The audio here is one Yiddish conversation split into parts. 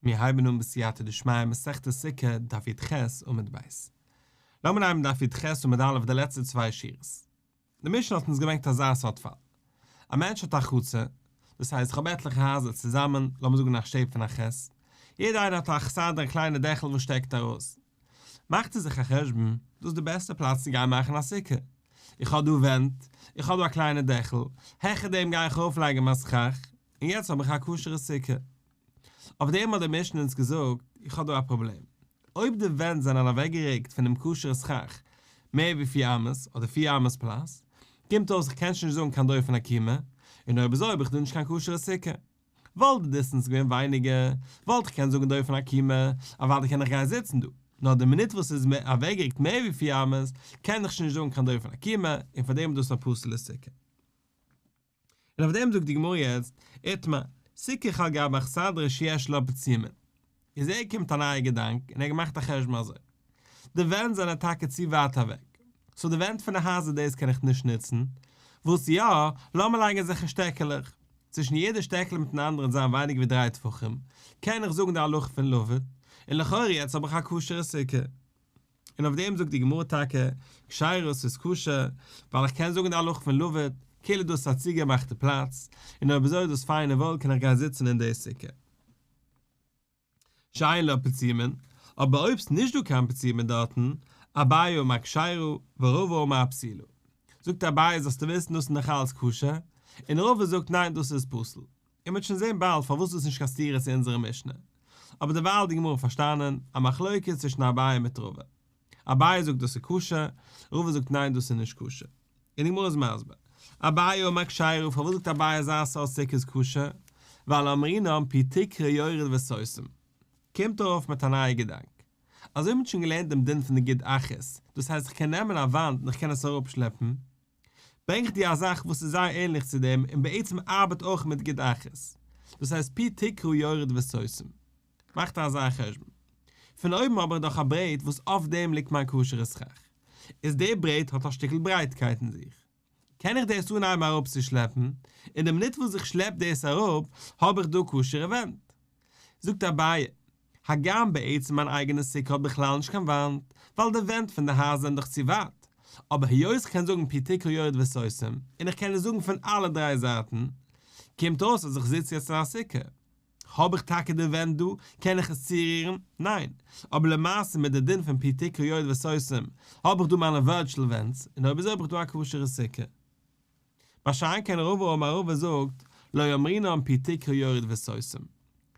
מיר הייבן אן בסייעתא דשמיא מסכת סוכה דף י"ח עמוד ב'. לאמיר הייבן דף י"ח עמוד א' די לעצטע צוויי שורות. די משנה האט אונז געברענגט אזא סארט פאל. א מענטש האט א חצר, דאס הייסט איך האב עטליכע הייזער צוזאמען, לאמיר זאגן א shape פון א ח', יעדע איינער האט א אכסדרה א קליינע דעכל וואס שטעקט ארויס. מאכט ער זיך א חשבון, דאס איז די בעסטע פלאץ צו גיין מאכן א סוכה. איך האב דא ווענט, איך האב דא א קליינע דעכל, העכער דעם גיי איך ארויפלייגן מיין סכך, און יעצט האב איך א כשר'ע סוכה. אויף דעם האט די משנה אונז געזאגט, איך האב דא א פראבלעם. אויב די ווענט זענען אוועקגערוקט פונעם כשר'ע סכך מער ווי פיר אמות, אדער פיר אמות plus, קומט אויס איך קען שוין נישט זאגן קיין דופן עקומה, און אויב אזוי האב איך דא נישט קיין כשר'ע סוכה. וואלט די distance געווען ווייניגער, וואלט איך געקענט זאגן דופן עקומה, אוודאי קען איך גיין זיצן דא. נאר די מינוט וואס ס'איז אוועקגערוקט מער ווי פיר אמות, קען איך שוין נישט זאגן קיין דופן עקומה, און פארדעם איז דאס א פסול'ע סוכה. און אויף דעם זאגט די גמרא יעצט, איתמר, סיכך על גבי אכסדרה שיש לה פצימין. איז ער קומט א נייע געדאנק און ער האט געמאכט א חשבון אזוי, די ווענט זענען טאקע צו ווייט אוועק, so די ווענט פון די הייזער דאס קען איך נישט נוצן, וואס יא, לאמיר לייגן אזעלכע שטעקעלעך, צווישן יעדע שטעקל מיטן אנדערן זיין ווייניגער ווי דריי טפחים, קען איך זאגן די הלכה פון לבוד, און לכאורה יעצט האב איך א כשר'ע סוכה. און אויף דעם זאגט די גמרא טאקע, כשרה ס'איז כשר, ווייל איך קען זאגן די הלכה פון לבוד, כאילו דאס איז א צוגעמאכטע פלאץ, און אויב אזוי איז דאס פיין און וואויל קען איך גיין זיצן אין די סוכה. שאין לה פצימין, אבער אויב ס'איז נישט דא קיין פצימין דארטן, אביי אמר כשרה ורבא אמר פסולה. זאגט אביי זאלסטו וויסן דאס איז נאך אלץ כשר, און רבא זאגט ניין דאס איז פסול. און מ'וועט שוין זען באלד פארוואס דאס איז נישט קיין סתירה צו אונזערע משנה. אבער דערווייל האט די גמרא פארשטאנען, א מחלוקת צווישן אביי מיט רבא. אביי זאגט דאס איז כשר, רבא זאגט ניין דאס איז נישט כשר. און די גמרא איז מסביר. אביי אמר כשרה, פארוואס זאגט אביי אזא סארט סוכה איז כשר? ווייל אמרינן פי תקרה יורד וסותם. קומט ער אויף מיט א נייע געדאנק. אזוי ווי מ'האט שוין געלערנט דעם דין פון די גוד אחית, דאס הייסט איך קען נעמען א וואנט און איך קען עס אראפשלעפן, ברענג איך דיר א זאך וואס איז זייער ענליך צו דעם און בעצם ארבעט אויך מיט גוד אחית. דאס הייסט פי תקרה יורד וסותם. מאכט ער אזא חשבון. פון אויבן האב איך דאך א ברעט וואס אויף דעם ליגט מיין כשר'ע סכך. איז די ברעט האט א שטיקל ברייטקייט אין זיך. קען איך דאס אנהייבן אראפצושלעפן, און די מינוט וואס איך שלעפ דאס אראפ האב איך דא כשר'ע ווענט. זאגט אביי, הגם בעצם מיין אייגענע סוכה האט בכלל נישט קיין וואנט, ווייל די ווענט פון די הייזער זענען דאך צו ווייט, אבער היות איך קען זאגן פי תקרה יורד וסותם, און איך קען עס זאגן פון אלע דריי זייטן, קומט אויס אז איך זיץ יעצט אין א סוכה. האב איך טאקע די ווענט דא? קען איך עס צורירן? ניין. אבער למעשה מיט די דין פון פי תקרה יורד וסותם, האב איך דא מיינע virtual ווענט, און אויב אזוי האב איך דא א כשר'ע סוכה. מה שאין כן רבא אמר רבא זאגט, לא אמרינן פי תקרה יורד וסותם.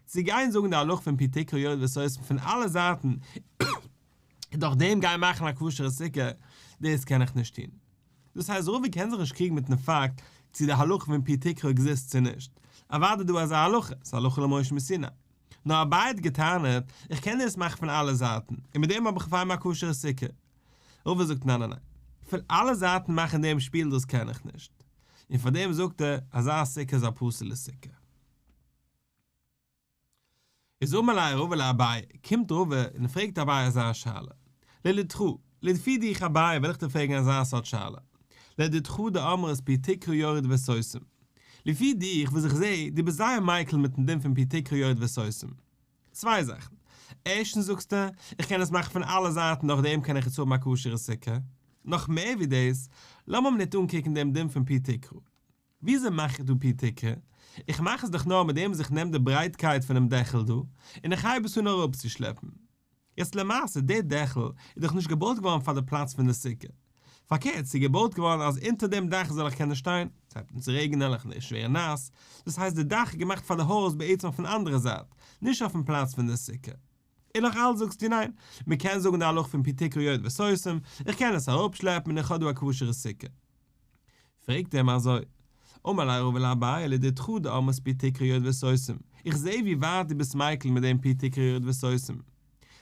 צו גיין זאגן די הלכה פון פי תקרה יורד וסותם פון אלע זייטן און דורך דעם גיין מאכן א כשר'ע סוכה, דאס קען איך נישט טון. דאס הייסט רבא קען זיך נישט קריגן מיטן פאקט צו די הלכה פון פי תקרה exist צו נישט. אוודאי דא אזא הלכה, ס'איז הלכה למשה מסיני. נאר אביי האט געטענה'ט, איך קען דאס מאכן פון אלע זייטן, און מיט דעם האב איך אויף איינמאל א כשר'ע סוכה. רבא זאגט ניין ניין ניין, פון אלע זייטן מאכן דעם שפיל דאס קען איך נישט. און פאר דעם זאגט ער, אזא סוכה איז א פסול'ע סוכה. איז אמר ליה רבא לאביי, קומט רבא און פרעגט אביי אזא שאלה, לדידך, לפי דיך אביי וויל איך דיר פרעגן אזא סארט שאלה, לדידך דאמרת פי תקרה יורד וסותם, לפי דיך וואס איך זעה, דו ביסט זייער מיקל מיטן דין פון פי תקרה יורד וסותם. צוויי זאכן. ערשטנס זאגסטו, איך קען עס מאכן פון אלע זייטן נאכדעם קען איך עס האבן א כשר'ע סוכה. נאך מער ווי דאס, לאמיר ניט אנקוקן דעם דין פון פי תקרה. וויאזוי מאך איך דא פי תקרה? איך מאך עס דאך נאר מיט דעם וואס איך נעם די ברייטקייט פונעם דעכל דא, און איך הייב עס אן אראפצושלעפן. יעצט למעשה, די דעכל איז דאך נישט געבויט געווארן פאר די פלאץ פון די סוכה. פארקערט, ס'איז געבויט געווארן אז אונטער דעם דאך זאל איך קענען שטיין, ס'הייבט אן צו רעגענען וועל איך נישט ווערן נאס, דאס הייסט די דאך איז געמאכט פאר די הויז בעצם אויפן אנדערע זייט, נישט אויפן פלאץ פון די סוכה. און נאך אלץ זאגסטו ניין, מ'קען זאגן די הלכה פון פי תקרה יורד וסותם, איך קען עס אראפשלעפן און איך האב דא א כשר'ע סוכה. פרעגט ער אים אזוי, אמר ליה רבא לאביי לדידך דאמרת פי תקרה יורד וסותם, איך זע ווי ווייט דו ביסט מיקל מיט דעם פי תקרה יורד וסותם.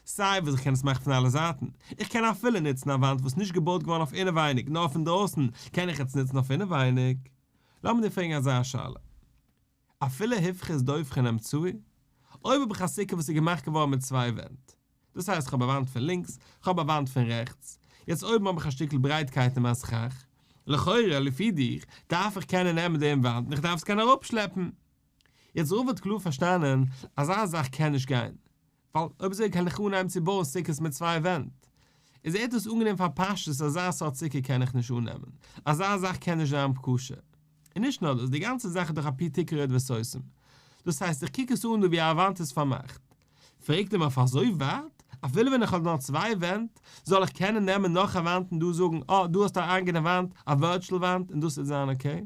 סיי וואס איך קען עס מאכן פון אלע זייטן, איך קען אפילו נוצן א וואנט וואס נישט געבויט געווארן אויף אינעווייניג נאר פון דרויסן קען איך עס נוצן אויף אינעווייניג. לאמיר דיר פרעגן אזא שאלה. אפילו הפחית דופן אמצעי? אויב האב איך א סוכה וואס איז געמאכט געווארן מיט צוויי ווענט, דאס הייסט כ'האב א וואנט פון לינקס, כ'האב א וואנט פון רעכטס, יעצט אויבן האב איך א שטיקל ברייטקייט אין מיין סכך, לכאורה לפי דיך דארף איך קענען נעמען דעם וואנט און איך דארף עס קענען אראפשלעפן. יעצט רבא האט קלאר פארשטאנען אז אזא זאך קען נישט גיין, ווייל אויב אזוי קען איך אנהייבן צו בויען סוכות מיט צוויי ווענט. איז ער האט עס אנגענומען פאר פשטות אזא סארט סוכה קען איך נישט אננעמען, אזא זאך קען נישט זיין כשר. און נישט נאר דאס, די גאנצע זאך איז דאך א פי תקרה יורד וסותם. דאס הייסט איך קוק עס אן דא ווי א וואנט איז פארמאכט. פרעגט אים אויף אזוי ווייט? אפילו ווען איך האב נאר צוויי ווענט, זאל איך קענען נעמען נאך א וואנט און דא זאגן, אה, דא האסטו א אייגענע וואנט, א virtual וואנט, און דאס וועט זיין okay?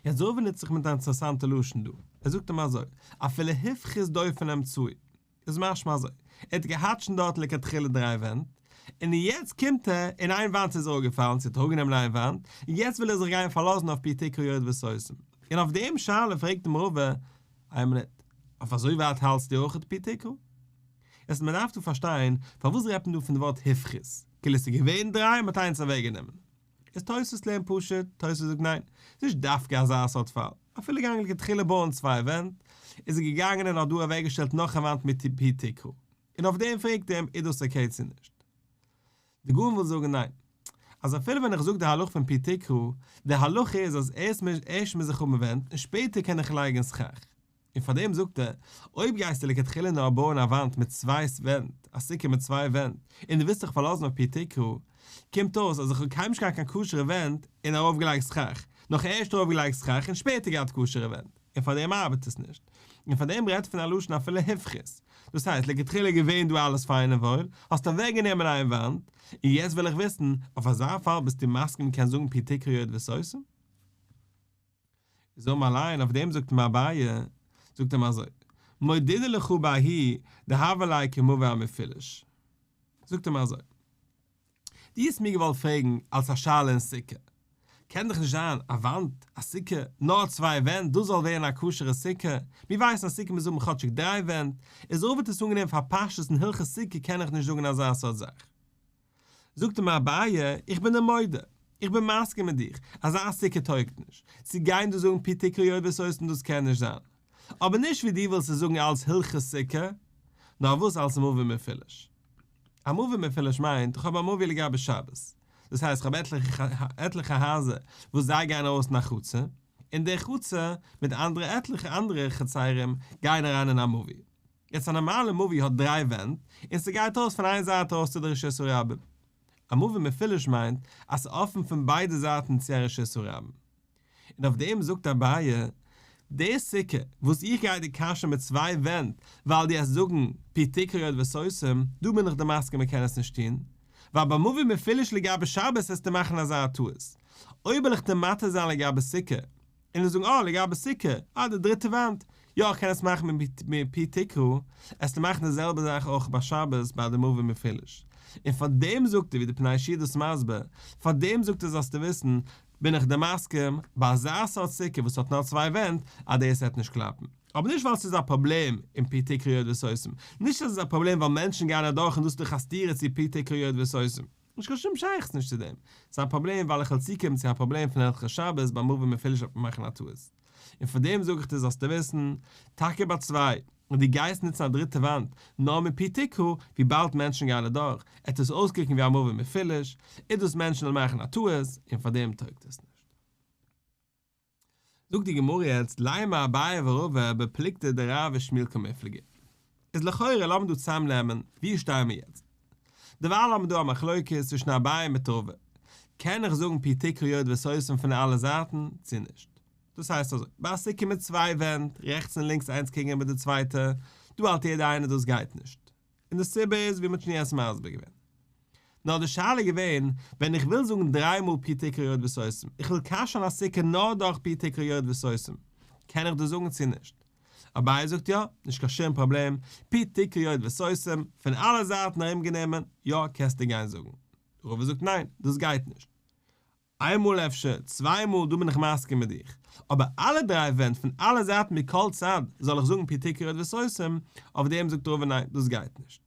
יעצט רבא נוצט זיך מיט א אינטערעסאנטע לשון דא, ער זאגט אים אזוי, אפילו הפחית דופן אמצעי, איז משמע אזוי, ער האט געהאט שוין דארט לכתחילה דריי ווענט, און יעצט קומט ער און איין וואנט איז אראפגעפאלן, צו ער האט אראפגענומען איין וואנט, און יעצט וויל ער זיך גיין פארלאזן אויף פי תקרה יורד וסותם. און אויף דעם שאלה פרעגט אים רבא, איין מינוט, אויף אזוי ווייט האלטסטו אויך פי תקרה? יעצט מען דארף דא פארשטיין, פארוואס רעדט מען דא פון די ווארט הפחית, כאילו עס איז געווען דריי און מען האט איינס אוועקגענומען. איז תוספות לערנט פשוט, תוספות זאגט ניין, ס'איז נישט דווקא אזא סארט פאל, אפילו געגאנגען לכתחילה בויען צוויי ווענט, איז ער געגאנגען און האט דא אוועקגעשטעלט נאך א וואנט מיט פי תקרה, און אויף דעם פרעגט ער אים איז דאס okay צו נישט. די גאון וויל זאגן ניין, אז אפילו ווען איך זאג די הלכה פון פי תקרה, די הלכה איז אז ערשט מוז איך האבן ווענט און שפעטער קען איך לייגן סכך. און פאר דעם זאגט ער, אויב גייסטו לכתחילה נאר בויען א וואנט מיט צוויי ווענט, א סוכה מיט צוויי ווענט, און דו ווילסט דיך פארלאזן אויף פי תקרה, קומט אויס אז איך האב קיינמאל נישט געהאט קיין כשר'ע ווענט און ארויפגעלייגט סכך, נאך ערשט ארויפגעלייגט סכך און שפעטער געהאט כשר'ע ווענט, און פאר דעם ארבעט עס נישט. און פאר דעם רעדט פון א לשון אפילו הפחית. דאס הייסט, לכתחילה געווען דא אלעס פיין און וואויל, האסט אוועקגענומען איין וואנט, און יעצט וויל איך וויסן, אויף אזא פאל ביסטו מסכים מ'קען זאגן פי תקרה יורד וסותם? איז אמר ליה, אויף דעם זאגט אים אביי, זאגט אים אזוי, מודינא לך בההיא דהוה ליה כמבוי המפולש. זאגט אים אזוי, דו האסט מיר געוואלט פרעגן אלס א שאלה אין סוכה, קען דאך נישט זיין א וואנט, א סוכה, נאר צוויי ווענט, דאס זאל ווערן א כשר'ע סוכה, מיר ווייסן אז סוכה מוז האבן כאטשיג דריי ווענט, איז רבא האט עס אנגענומען פאר פשטות אין הלכות סוכה קען איך נישט זאגן אזא סארט זאך. זאגט אים אביי, איך בין דיר מודה, איך בין מסכים מיט דיך, אזא סוכה טויגט נישט, צו גיין דא זאגן פי תקרה יורד וסותם דאס קען נישט זיין, אבער נישט ווי דו ווילסט עס זאגן אלס הלכות סוכה, נאר וואס אלס מבוי מפולש. א מבוי מפולש מיינט איך האב א מבוי לגבי שבת, דאס הייסט איך האב עטליכע הייזער וואס זיי גייען ארויס אין א חצר, און די חצר מיט אנדערע עטליכע אנדערע חצרים גייען אריין אין א מבוי. יעצט א נארמאלע מבוי האט דריי ווענט, און ס'גייט אויס פון איין זייט ארויס צו די רשות הרבים. א מבוי מפולש מיינט אז ס'איז אפן פון ביידע זייטן צו א רשות הרבים. און אויף דעם זאגט אביי, די סוכה וואס איך גיי דיר כשר'ן מיט צוויי ווענט ווייל דו העסט זאגן פי תקרה יורד וסותם, דא בין איך דיר מסכים מ'קען עס נישט טון, ווייל ביי מבוי מפולש לגבי שבת העסטו מאכן אזא טעות. אויב וועל איך דיר מתיר זיין לגבי סוכה, און זאגן אה לגבי סוכה, אה די דריטע וואנט, יא איך קען עס מאכן מיט פי תקרה, עסטו מאכן די זעלבע זאך אויך ביי שבת ביי די מבוי מפולש. און פאר דעם זאגט ער ווי די פני יהושע דאס מסביר, פאר דעם זאגט ער זאלסטו וויסן, בין איך דיר מסכים, ביי אזא סארט סוכה וואס האט נאר צוויי ווענט, אז דאס וועט נישט קלאפן. אבער נישט ווייל ס'איז א פראבלעם אין פי תקרה יורד וסותם, נישט אז עס איז א פראבלעם ווייל מענטשן גייען אדורך און דאס איז דאך א סתירה צו פי תקרה יורד וסותם. נישט קיין שום שייכות נישט צו דעם. ס'איז א פראבלעם ווייל איך וועל צוקומען צו א פראבלעם פון הלכות שבת ביים מבוי מפולש וועט מען מאכן א טעות. און פאר דעם זאג איך דיר זאלסטו וויסן, טאקע ביי צוויי, און דו גייסט נוצן א דריטע וואנט נאר מיט פי תקרה, וויבאלד מענטשן גייען אדורך, עט עס אויסקוקן ווי א מבוי מפולש, איז דאס מענטשן וועלן מאכן א טעות, און פאר דעם טויגט עס נישט. זאגט די גמרא יעצט לימא אביי ורבא בפלוגתא דרב ושמואל קמיפלגי. איז לכאורה לאמיר דא צוזאמנעמען ווי שטייען מיר יעצט. דערווייל האבן מיר דא א מחלוקת צווישן אביי מיט רבא, קען איך זאגן פי תקרה יורד וסותם פון אלע זייטן צו נישט? דאס הייסט אזוי, ביי א סוכה מיט צוויי ווענט, רעכטס און לינקס איינס קעגן איבער די צווייטע, דא האלט יעדער איינער דאס גייט נישט. און די סיבה איז ווי מ'האט שוין יעצט מסביר געווען. נאר די שאלה איז געווען, ווען איך וויל זאגן דריי מאל פי תקרה יורד וסותם, איך וויל כשר'ן א סוכה נאר דורך פי תקרה יורד וסותם, קען איך דאס זאגן צו נישט? אביי זאגט יא, נישט קיין שום פראבלעם, פי תקרה יורד וסותם, פון אלע זייטן ארום גענומען, יא קענסטו גיין זאגן. רבא זאגט ניין, דאס גייט נישט. איין מאל אפשר, צוויי מאל, דא בין איך מסכים מיט דיך. אבער אלע דריי ווענט פון אלע זייטן מכל צד זאל איך זאגן פי תקרה יורד וסותם, אויף דעם זאגט רבא ניין, דאס גייט נישט.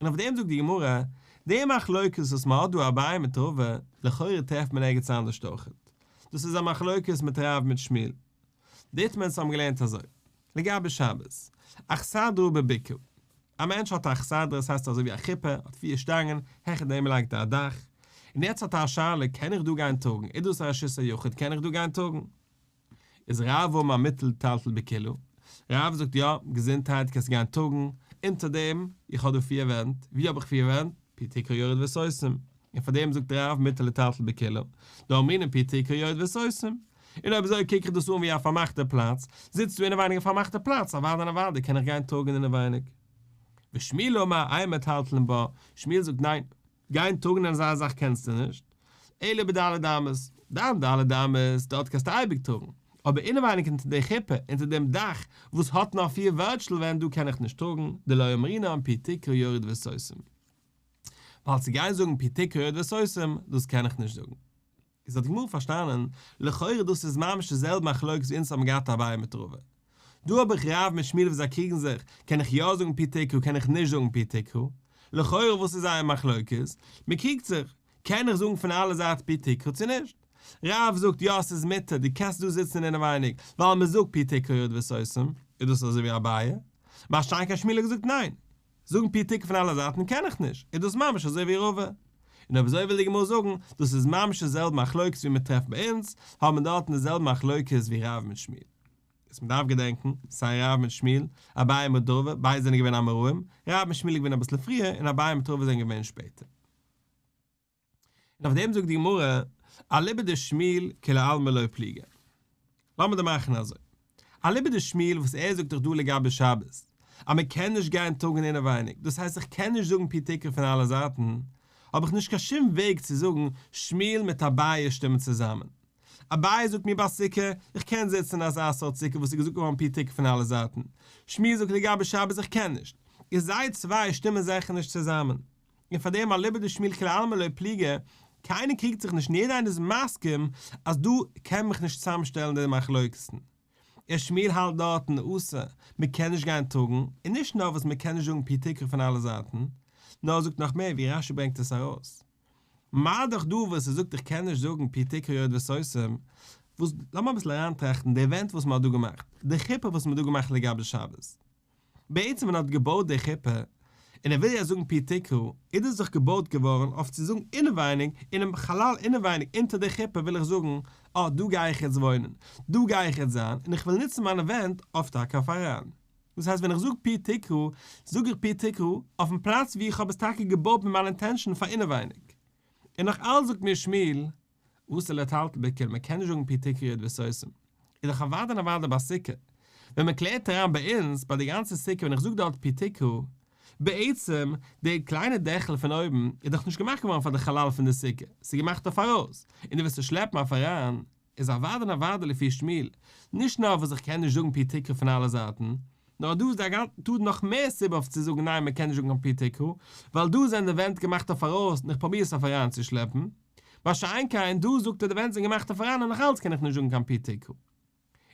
און אויף דעם זאגט די גמרא, די מחלוקת וואס מען האט דא אביי מיט רבא, לכאורה טרעפט מען ערגעץ אנדערשט אויכעט. דאס איז א מחלוקת מיט רב מיט שמואל. דאיתמר אונז האבן געלערנט אזוי, לגבי שבת, אכסדרה בבקעה, א מענטש האט א אכסדרה, עס הייסט אזוי ווי א חופה, האט פיר שטאנגען, העכער דעם לייגט ער א דאך, און יעצט האט ער א שאלה, קען איך דא גיין טראגן, איז דאס א רשות היחיד, קען איך דא גיין טראגן? איז רב אמר מותר לטלטל בכולה, רב זאגט יא, געזונטהייט קענסט גיין טראגן, אונטער דעם, איך האב דא פיר ווענט, ווי האב איך פיר ווענט? פי תקרה יורד וסותם, און פאר דעם זאגט רב מותר לטלטל בכולה, דאמרינן פי תקרה יורד וסותם, און אויב אזוי קוק איך דאס אן ווי א פארמאכטע פלאץ, זיצט דא אינעווייניג א פארמאכטע פלאץ, אוודאי און אוודאי קען איך גיין טראגן אינעווייניג. ושמואל אמר אין מטלטלין בה, שמואל זאגט ניין, גיין טראגן אין אזא זאך קענסטו נישט, אלא בד' אמות, דיין ד' אמות, דארט קענסטו אייביג טראגן, אבער אינעווייניג אונטער די חופה, אונטער דעם דאך, וואס האט נאר פיר ווירטשול ווענט דא קען איך נישט טראגן, דלא אמרינן פי תקרה יורד וסותם. ווייל צו גיין זאגן פי תקרה יורד וסותם, דאס קען איך נישט זאגן. איז האט די גמרא פארשטאנען, לכאורה דאס איז ממש די זעלבע מחלוקת ווי אונז האבן געהאט אביי מיט רבא. דא האב איך רב מיט שמואל וואס זיי קריגן זיך, קען איך יא זאגן פי תקרה קען איך נישט זאגן פי תקרה? לכאורה וואס איז זייער מחלוקת? מען קריגט זיך, קען איך זאגן פון אלע זייטן פי תקרה צו נישט? רב זאגט יא ס'איז מותר דו קענסט דא זיצן אינעווייניג ווייל מען זאגט פי תקרה יורד וסותם, איז דאס אזוי ווי אביי? מה שאין כן שמואל האט געזאגט ניין, זאגן פי תקרה פון אלע זייטן קען איך נישט, איז דאס ממש אזוי ווי רבא? און אויב אזוי וויל די גמרא זאגן, דאס איז ממש די זעלבע מחלוקת ווי מען טרעפט ביי אונז, האט מען דארטן די זעלבע מחלוקת ווי רב מיט שמואל. וואס מען דארף געדענקן, סיי רב מיט שמואל, אביי מיט רבא, ביידע זענען געווען אמוראים, רב מיט שמואל איז געווען אביסל פריער און אביי מיט רבא זענען געווען שפעטער. און אויף דעם זאגט די גמרא, אליבא דשמואל כולי עלמא לא פליגי. לאמיר דא מאכן אזוי. אליבא דשמואל וואס ער זאגט דאך דא לגבי שבת, אז מען קען נישט גיין טראגן אינעווייניג, דאס הייסט איך קען נישט זאגן פי תקרה פון אלע זייטן, האב איך נישט קיין שום וועג צו זאגן שמואל מיט אביי שטימען צוזאמען. אביי זאגט מיר ביי סוכה, איך קען זיצן אין אזא סארט סוכה וואס איז געזאגט געווארן פי תקרה פון אלע זייטן. שמואל זאגט לגבי שבת איך קען נישט. איז זיי צוויי שטימען זיכער נישט צוזאמען. און פאר דעם אליבא דשמואל כולי עלמא לא פליגי, קיינער קריגט זיך נישט און יעדער איינער איז מסכים אז דא קען מיך נישט צוזאמשטעלן די מחלוקת'ן. און שמואל האלט דארטן אסור, מען קען נישט גיין טראגן, און נישט נאר וואס מען קען נישט זאגן פי תקרה פון אלע זייטן, נאר ער זאגט נאך מער ווי רשי ברענגט עס ארויס. מה דאך דא וואס ער זאגט איך קען נישט זאגן פי תקרה יורד וסותם, וואס לאמיר אביסל אריינטראכטן די ווענט וואס מען האט דא געמאכט, די חופה וואס מען האט דא געמאכט לגבי שבת, בעצם ווען ער האט געבויט די חופה, און ער וויל יעצט זאגן פי תקרה, איז דאס דאך געבויט געווארן אויף צו זאגן אינעווייניג, אינעם חלל אינעווייניג אונטער די חופה וויל איך זאגן, אה, דא גיי איך יעצט וואוינען, דא גיי איך יעצט זיין, און איך וויל נוצן מיינע ווענט אויף טאקע אויף אריין. דאס הייסט ווען איך זאג פי תקרה, זאג איך פי תקרה אויפן פלאץ וואו איך האב עס טאקע געבויט מיט מיין intention פאר אינעווייניג. און נאך אלץ זאגט מיר שמואל, אסור לטלטל בכולה, מען קען נישט זאגן פי תקרה יורד וסותם. איז דאך אוודאי און אוודאי ביי סוכה. ווען מען קלערט אריין ביי אונז, ביי די גאנצע סוכה ווען איך זאג דארט פי תקרה, בעצם, די קליינע דעכל פון אויבן איז דאך נישט געמאכט געווארן פאר די חלל פון די סוכה, ס'איז געמאכט אויף ארויס, און דו ווילסט עס שלעפן אויף אריין, איז אוודאי און אוודאי לפי שמואל, נישט נאר וואס איך קען נישט זאגן פי תקרה פון אלע זייטן, נאר דא איז דא נאך מער סיבה אויף צו זאגן ניין מען קען נישט זאגן קיין פי תקרה, ווייל דא זענען די ווענט געמאכט אויף ארויס און איך פרוביר עס אויף אריין צו שלעפן, מה שאין כן דא זאגט ער די ווענט זענען געמאכט אויף אריין און נאך אלץ קען איך נישט זאגן קיין פי תקרה.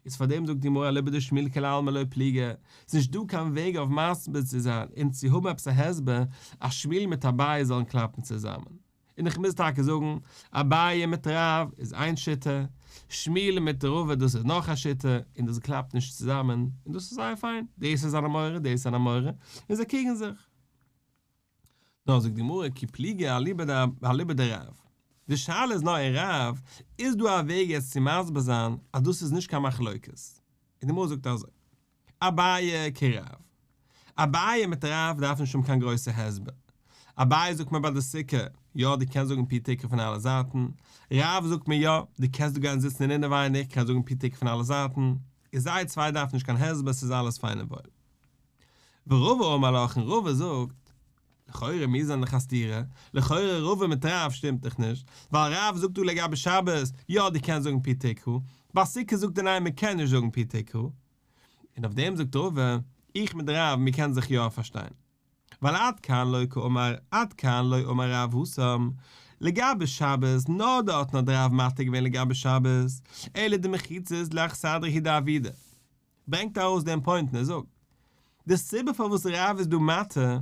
איז פאר דעם זאגט די גמרא אליבא דשמואל כולי עלמא לא פליגי, ס'איז נישט דא קיין וועג אויף מסביר צו זיין און צו האבן עפעס א הסבר אז שמואל מיט אביי זאלן קלאפן צוזאמען. און איך מוז טאקע זאגן, אביי מיט רב איז איין שיטה, שמואל מיט רבא דאס איז נאך א שיטה, און דאס קלאפט נישט צוזאמען, און דאס איז זייער פיין, דאס איז אן אמורא, דאס איז אן אמורא, און זיי קריגן זיך. נאר זאגט די גמרא כי פליגי אליבא דרב, די שאלה איז נאר אין רב, איז דא א וועג יעצט צו מסביר זיין אז דאס איז נישט קיין מחלוקת? און די גמרא זאגט אזוי, אביי כרב. אביי מיט רב דארף נישט האבן קיין גרויסע הסבר. אביי זאגט מיר ביי די סוכה, יא דו קענסט זאגן פי תקרה פון אלע זייטן. רב זאגט מיר יא, דו קענסט דא גיין זיצן אין אינעווייניג, קענסט זאגן פי תקרה פון אלע זייטן. איז זיי צוויי דארפן נישט קיין הסבר ס'איז אלעס פיין און וואויל. ורבא אמר לך און רבא זאגט, לכאורה מיר זענען דאך א סתירה, לכאורה רבא מיט רב שטימט דאך נישט, ווייל רב זאגט דא לגבי שבת, יא דו קענסט זאגן פי תקרה, ביי סוכה זאגט ער ניין מען קען נישט זאגן פי תקרה. און אויף דעם זאגט רבא, איך מיט רב מיר קענען זיך יא פארשטיין. ווייל עד כאן לא קאמר עד כאן לא אמר רב התם, לגבי שבת, נאר דארטן האט רב מתיר געווען לגבי שבת, אלא דמחיצות לאכסדרה הוא דעבידא. ברענגט ארויס דעם point און ער זאגט, די סיבה פארוואס רב איז דא מתיר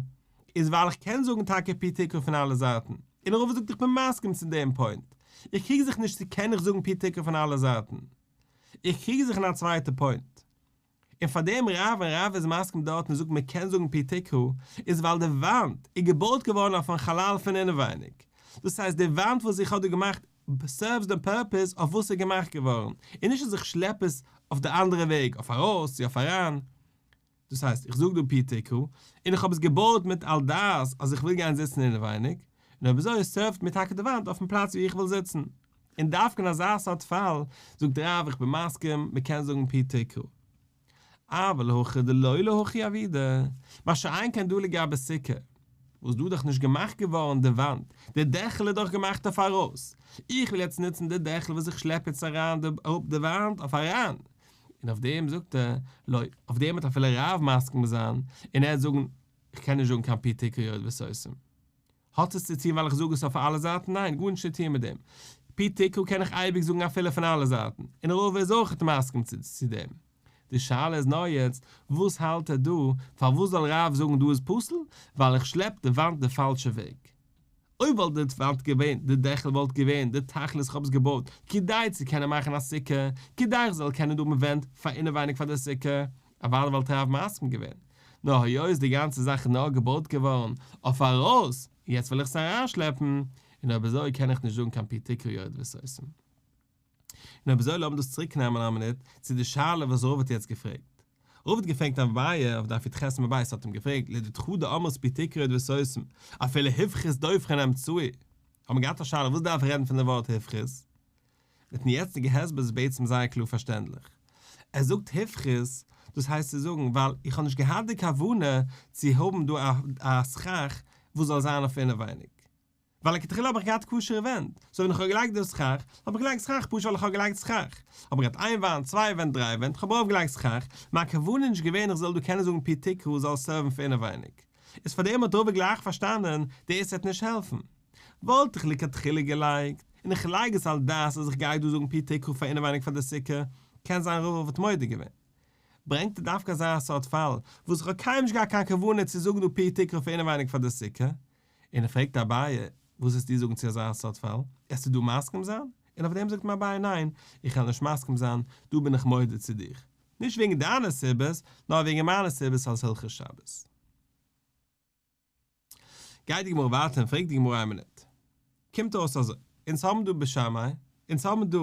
איז ווייל איך קען זאגן טאקע פי תקרה פון אלע זייטן, און רבא זאגט איך בין מסכים צו דעם point, איך קריג זיך נישט צו קען איך זאגן פי תקרה פון אלע זייטן, איך קריג זיך אין א צווייטע point. און פאר דעם רב און רב איז מסכים דארט און זאגט מען קען זאגן פי תקרה איז ווייל די וואנט איז געבויט געווארן אויפן חלל פון אינעווייניג, דאס הייסט די וואנט וואס איך האב דא געמאכט serves דעם purpose אויף וואס ס'איז געמאכט געווארן, און נישט אז איך שלעפ עס. אויף די אנדערע וועג, אויף ארויס צו אויף אריין. דאס הייסט, איך זאג דא פי תקרה, און איך האב עס געבויט מיט על דעת אז איך וויל גיין זיצן אינעווייניג, און אויב אזוי serve ט מיר טאקע די וואנט אויפן פלאץ וואו איך וויל זיצן. און דווקא אין אזא סארט פאל, זאגט רב איך בין מסכים, מען קען זאגן פי תקרה. אבל הכא דלא להכי עבידא, מה שאין כן דא לגבי סוכה, וואס דא איז דאך נישט געמאכט געווארן די וואנט, די דעכל איז דאך געמאכט אויף ארויס, איך וויל יעצט נוצן די דעכל וואס איך שלעפ יעצט אריין די אראפ די וואנט אויף אריין, און אויף דעם זאגט ער, לא, אויף דעם וועט אפילו רב מסכים זיין, און ער וועט זאגן, איך קען נישט זאגן קיין פי תקרה יורד וסותם. האט עס צו טון ווייל איך זאג עס אויף אלע זייטן? ניין, גארנישט צו טון מיט דעם. פי תקרה קען איך אייביג זאגן אפילו פון אלע זייטן, און רבא איז אויכעט מסכים צו דעם. די שאלה איז נאר יעצט, וואס האלט ער דא, פארוואס זאל רב זאגן דא איז פסול? ווייל איך שלעפ די וואנט די פאלשע וועג. אויב וואלט די וואנט געווען, די דעכל וואלט געווען, די תכלית איך האב עס געבויט כדי צו קענען מאכן א סוכה, כדי איך זאל קענען דא האבן ווענט פאר אינעווייניג פאר די סוכה, אוודאי וואלט רב מסכים געווען. נאר היות די גאנצע זאך איז נאר געבויט געווארן אויף ארויס, און יעצט וויל איך עס אריינשלעפן, און אויב אזוי קען איך נישט זאגן קיין פי תקרה יורד וסותם. און אויב אזוי לאמיר דאס צוריק נעמען א מינוט צו די שאלה וואס רב האט יעצט געפרעגט. רב האט געפרעגט אביי אויף דף י"ח עמוד ב' האט אים געפרעגט לדידך דאמרת פי תקרה יורד וסותם אפילו הפחית דופן אמצעי האט מען געהאט א שאלה וואס דארף איך רעדן פון די ווארט הפחית? מיטן יעצטיגע הסבר איז בעצם זייער קלאר פארשטענדליך. ער זאגט הפחית, דאס הייסט צו זאגן ווייל איך האב נישט געהאט די כוונה צו האבן דא א סכך וואס זאל זיין אויף אינעווייניג. ווייל לכתחילה האב איך געהאט כשר'ע ווענט, so ווען איך האב געלייגט די סכך, האב איך געלייגט סכך פשוט ווייל איך האב געלייגט סכך. האב איך געהאט איין וואנט, צוויי ווענט, דריי ווענט, איך האב ארויף געלייגט סכך, מיין כוונה איז נישט געווען איך זאל דא קענען זאגן פי תקרה זאל serve ן פאר אינעווייניג. איז פארדעם האט רבא גלייך פארשטאנען, דאס וועט נישט העלפן. וואלט איך לכתחילה געלייגט, און איך לייג עס על דעת אז איך גיי דא זאגן פי תקרה פאר אינעווייניג פאר די סוכה, קען זיין רבא וואלט מודה געווען. ברענגט ער דווקא אזא סארט פאל, וואס איך האב קיינמאל נישט געהאט קיין כוונה צו זאגן דא פי תקרה פאר אינעווייניג פאר די סוכה, און ער פרעגט אביי, וואס וועסטו זאגן צו אזא סארט פאל? וועסטו דא מסכים זיין? און אויף דעם זאגט אים אביי, ניין, איך וועל נישט מסכים זיין, דא בין איך מודה צו דיך. נישט וועגן דיינע סיבות, נאר וועגן מיינע סיבות אלס הלכות שבת. גייט די גמרא ווייטער און פרעגט די גמרא איין מינוט. קומט אויס אזוי, אונז האבן דא בית שמאי, אונז האבן דא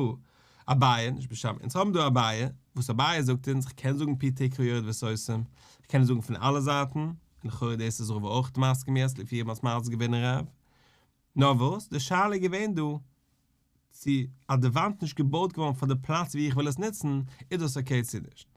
אביי, נישט בית שמאי, אונז האבן דא אביי, וואס אביי זאגט אונז, כ'קען זאגן פי תקרה יורד וסותם, כ'קען עס זאגן פון אלע זייטן, און לכאורה דאס איז רבא אויך מסכים יעצט לפי וואס מ'האט געווען אין רב. נאר וואס, די שאלה איז געווען דא, צו אז די וואנט נישט געבויט געווארן פאר די פלאץ ווי איך וויל עס נוצן, איז דאס okay צו נישט.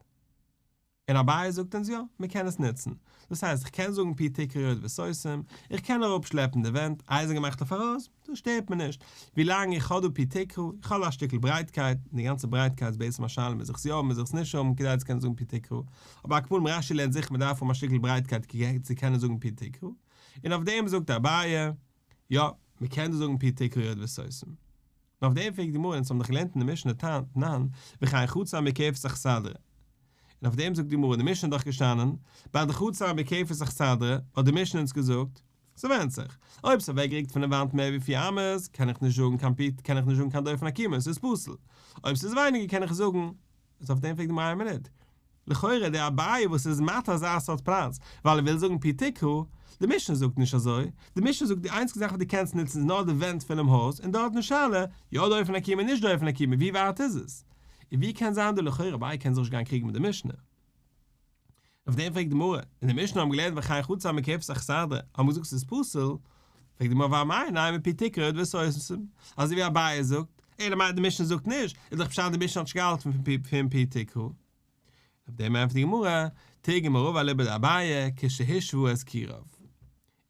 און אביי זאגט אונז יא, מען קען עס נוצן. דאס הייסט איך קען זאגן פי תקרה יורד וסותם, איך קען אראפ שלעפן די ווענט, אייזן געמאכט אויף ארויס, דאס שטערט מיר נישט, ווילאנג איך האב דא פי תקרה, איך האב דא א שטיקל ברייטקייט, און די גאנצע ברייטקייט איז בעצם א שאלה מוז איך עס יא האבן מוז איך עס נישט האבן כדי צו קענען זאגן פי תקרה, אבער על כל פנים רש"י לערנט זיכער מען דארף האבן א שטיקל ברייטקייט צו קענען זאגן פי תקרה, און אויף דעם זאגט אביי, יא, מען קען דא זאגן פי תקרה יורד וסותם. און אויף דעם פרעגט די גמרא, אונז האבן דאך געלערנט אין די משנה תנן, וכן חצר המוקפת אכסדרה. און אויף דעם זאגט די גמרא, אין די משנה איז דאך געשטאנען, ביי די חצר המוקפת אכסדרה, האט די משנה אונז געזאגט, ס'ווענדט זיך, אויב ס'איז אוועקגערוקט פונעם וואנט מער ווי פיר אמות, קען איך נישט זאגן קיין פי, קען איך נישט זאגן קיין דופן עקומה, ס'איז פסול. אויב ס'איז ווייניגער קען איך זאגן, איז אויף דעם פרעגט די גמרא איין מינוט, לכאורה דער אביי וואס איז מתיר אזא סארט פלאץ ווייל ער וויל זאגן פי תקרה, די משנה זאגט נישט אזוי, די משנה זאגט די איינציגע זאך וואס דו קענסט נוצן איז נאר די ווענט פונעם הויז און דארט איז שאלה יא דופן עקומה נישט דופן עקומה ווי ווייט איז עס? און ווי קען זיין דא לכאורה אביי קען זיך נישט גיין קריגן מיט די משנה? אויף דעם פרעגט די גמרא, אין די משנה האבן געלערנט וכן חצר המוקפת אכסדרה, האבן געזאגט ס'איז פסול, פרעגט די גמרא ואמאי נימא פי תקרה יורד וסותם, אזוי ווי אביי זאגט, אלא מאי די משנה זאגט נישט, איז דאך פשט די משנה האט נישט געהאלטן פון פי תקרה. אויף דעם ענטפערט די גמרא, תרגמא רבא אליבא דאביי כשהושוה את קיריו.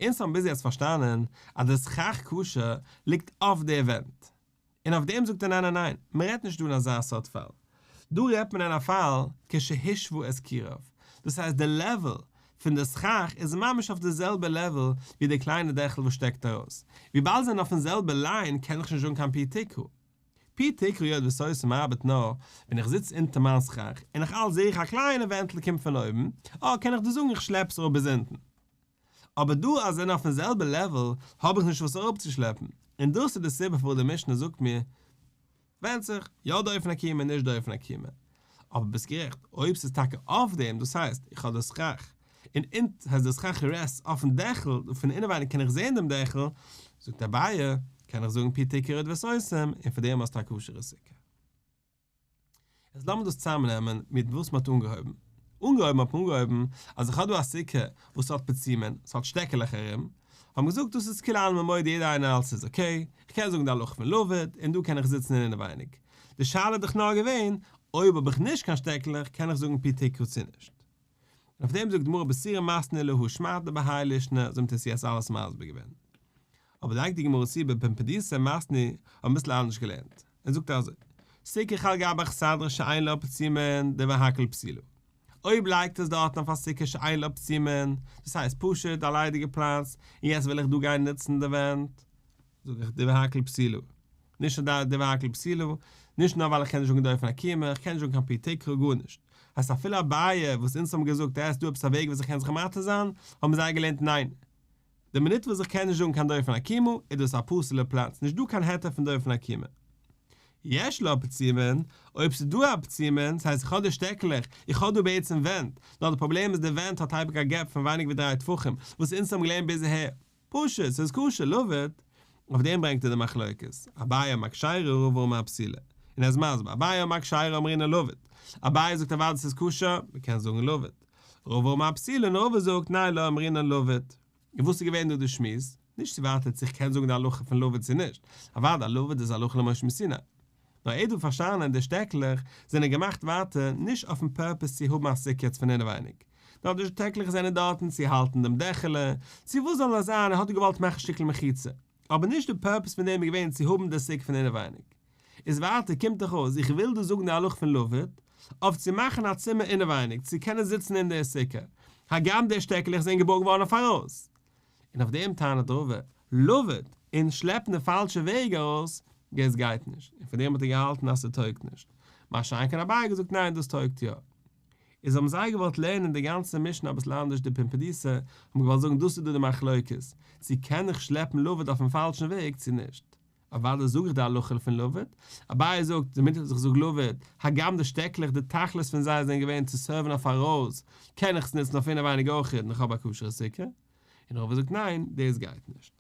אונז האבן ביז יעצט פארשטאנען אז די סכך כשר ליגט אויף די ווענט, און אויף דעם זאגט ער ניין ניין ניין, מען רעדט נישט דא אין אזא סארט פאל, דא רעדט מען אין א פאל כשהושוה את קיריו, דאס הייסט די level פון די סכך איז ממש אויף די זעלבע level ווי די קליינע דעכל וואס שטעקט ארויס, וויבאלד זיי זענען אויפן זעלבע line קען איך נישט זאגן קיין פי תקרה. פי תקרה יורד וסותם ארבעט נאר ווען איך זיץ אונטער מיין סכך און איך אלץ זעה איך א קליינע ווענטל קומט פון אויבן, אה קען איך דא זאגן איך שלעפ עס אראפ ביז אונטן. אבער דא אז זיי זענען אויפן זעלבע level האב איך נישט וואס אראפצושלעפן, און דאס איז די סיבה פארוואס די משנה זאגט מיר, ווענדט זיך, יא דופן עקומה נישט דופן עקומה. אבער ביסט גערעכט, אויב ס'איז טאקע אויף דעם, דאס הייסט, איך האב די סכך, און אונטן הייסט די סכך rest אויפן דעכל, פון אינעווייניג קען איך זען דעם דעכל, זאגט אביי, קען איך זאגן פי תקרה יורד וסותם, און פון דעם האסטו א כשר'ע סוכה. יעצט לאמיר דאס צוזאמנעמען מיט וואס מ'האט אנגעהויבן. אנגעהויבן האט מען אנגעהויבן אז איך האב דא א סוכה וואס האט פצימין, ס'האט שטעקעלעך ארום, האט מען געזאגט דאס איז כולי עלמא מודה יעדער איינער אלס איז okay, איך קען זאגן די הלכה פון לבוד און דא קען איך זיצן אין אינעווייניג. די שאלה איז דאך נאר געווען אויב האב איך נישט קיין שטעקלעך קען איך זאגן פי תקרה צו נישט. און אויף דעם זאגט די גמרא בתורי מתני להא שמעתא בהאי לישנא אזוי האט עס יעצט אלעס מסביר געווען. אבער לייגט די גמרא צו בפומבדיתא מתני האט מען אביסל אנדערש געלערנט. ער זאגט אזוי, סוכך על גבי אכסדרה שאין לה פצימין דברי הכל פסולה. אויב לייגט עס דארטן אויף א סוכה שאין לה פצימין, דאס הייסט פשוט א ליידיגע פלאץ, און יעצט וויל איך דא גיין נוצן די ווענט, זאג איך דברי הכל פסולה. נישט נאר דברי הכל פסולה, נישט נאר ווייל איך קען נישט זאגן דופן עקומה, איך קען נישט זאגן קיין פי תקרה, גארנישט. הייסט אפילו אביי וואס אונז האבן געזאגט אז עס איז דא עפעס א וועג וואס איך קען זיך מתיר זיין, האבן זיי געלערנט ניין. די מינוט וואס איך קען נישט זאגן קיין דופן עקומה איז דאס א פסול'ע פלאץ, נישט דא קיין היתר פון דופן עקומה. יש לה פצימין, אויב ס'איז דא א פצימין, ס'הייסט איך האב די שטעקלעך, איך האב דא בעצם ווענט, נאר די פראבלעם איז די ווענט האט אייביג א gap פון ווייניג ווי דריי טפחים, וואס אונז האבן געלערנט ביז אהער. פשוט, ס'איז כשר, לבוד. אויף דעם ברענגט ער די מחלוקת, אביי אמר כשרה רבא אמר פסולה. און ער איז מסביר, אביי אמר כשרה אמרינן לבוד. אביי זאגט אוודאי ס'איז כשר, מ'קען זאגן לבוד. רבא אמר פסולה און רבא זאגט ניין לא אמרינן לבוד. און וואס איז געווען דא די שמועס? נישט צו ווייטער צו איך קען זאגן די הלכה פון לבוד צו נישט, אוודאי לבוד איז הלכה למשה מסיני. נאר ער האט דא פארשטאנען די שטעקלעך זענען געמאכט ווייטער נישט אויפן purpose צו האבן א סוכה יעצט פון אינעווייניג, נאר די שטעקלעך זענען דארטן צו האלטן דעם דעכעלע, צו וואס זאל נאר זיין ער האט דא געוואלט מאכן שטיקל מחיצה, אבער נישט די purpose פון דעם איז געווען צו האבן די סוכה פון אינעווייניג. איז ווייטער קומט דאך אויס איך וויל דא זאגן די הלכה פון לבוד אויף צו מאכן א צימער אינעווייניג צו קענען זיצן אין די סוכה, הגם די שטעקלעך זענען געבויט געווארן אויף ארויס. און אויף דעם טענה'ט רבא, לבוד, און שלעפן די פאלשע וועג ארויס, דאס גייט נישט, און פון דעם האט ער געהאלטן אז ס'טויגט נישט. מה שאין כן אביי האט געזאגט ניין דאס טויגט יא. איז האבן זיי געוואלט לערנען די גאנצע משנה אביסל אנדערש די פומבדיתא האבן געוואלט זאגן דאס איז דא די מחלוקת, צו קען איך שלעפן לבוד אויפן פאלשן וועג צו נישט. אוודאי זאג איך די הלכה פון לבוד, אביי זאגט, די מינוט וואס איך זאג לבוד, הגם די שטעקלעך די תכלית פון זיי זענען געווען צו serve ן אויף ארויס, קען איך עס נוצן אויף אינעווייניג אויך און איך האב א כשר'ע סוכה. און רבא זאגט ניין, דאס גייט נישט.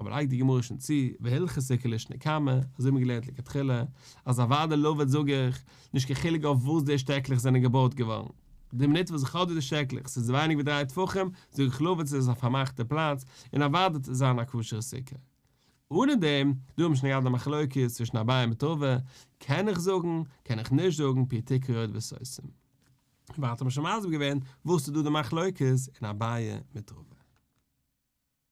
אבער לייגט די גמרא שוין צו, והלכתא כלישנא קמא, אזוי האט מען געלערנט לכתחילה, אז אוודאי לבוד זאג איך, נישט קיין חילוק אויף וואס די שטעקלעך זענען געבויט געווארן. די מינוט וואס איך האב דא די שטעקלעך, ס'איז ווייניג ווי דריי טפחים, זאג איך לבוד ס'איז א פארמאכטע פלאץ, און אוודאי וועט עס זיין א כשר'ע סוכה. אנע דעם, דא האבן שוין געהאט די מחלוקת צווישן אביי מיט רבא, קען איך זאגן, קען איך נישט זאגן, פי תקרה יורד וסותם. ווייטער האט מען שוין מסביר געווען וואס איז דא די מחלוקת אין אביי מיט רבא.